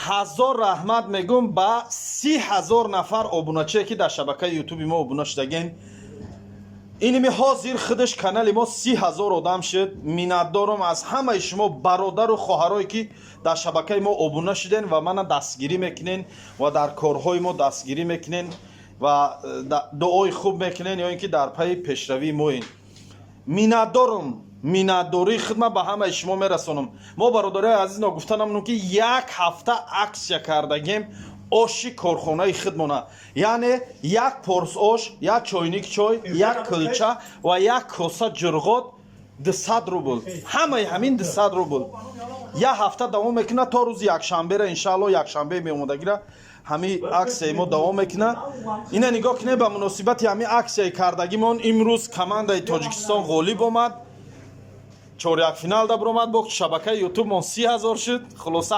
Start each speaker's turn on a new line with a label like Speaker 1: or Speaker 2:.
Speaker 1: Ҳазор раҳмат мегӯм ба 30 000 нафар обуначие, ки дар шабакаи Ютуби мо обуна шудагем. Иними ҳозир худаш канали мо 30 000 одам шуд. Миннатдорам аз ҳамаи шумо, бародару хоҳарое, ки дар шабакаи мо обуна шуден ва мана дастгирӣ мекунен ва дар корҳои мо дастгирӣ мекунен ва дуои хуб мекунен ё ин ки дар пайи пешравии моен. Миннатдорум, миннатдории худма ба ҳамаи шумо мерасонам. Мо, бародарои азиз, ногуфта намонем, ки як ҳафта аксия кардагем оши корхонаи худмона, яъне як порс ош, як чойник чой, як кулча ва як коса ҷурғот 200 рубл. Ҳамаи ҳамин 200 рубл. Як ҳафта давом мекунад, то рӯзи якшанбера, иншаалло. Якшанбе меомадагира ҳамин аксияи мо давом мекунад. Ина нигоҳ кунед, ба муносибати ҳамин аксияи кардагимон имрӯз командаи Тоҷикистон ғолиб омад, чорякфинал да баромад. Бо шабакаи Ютубмон 30 000 шуд. Хулоса.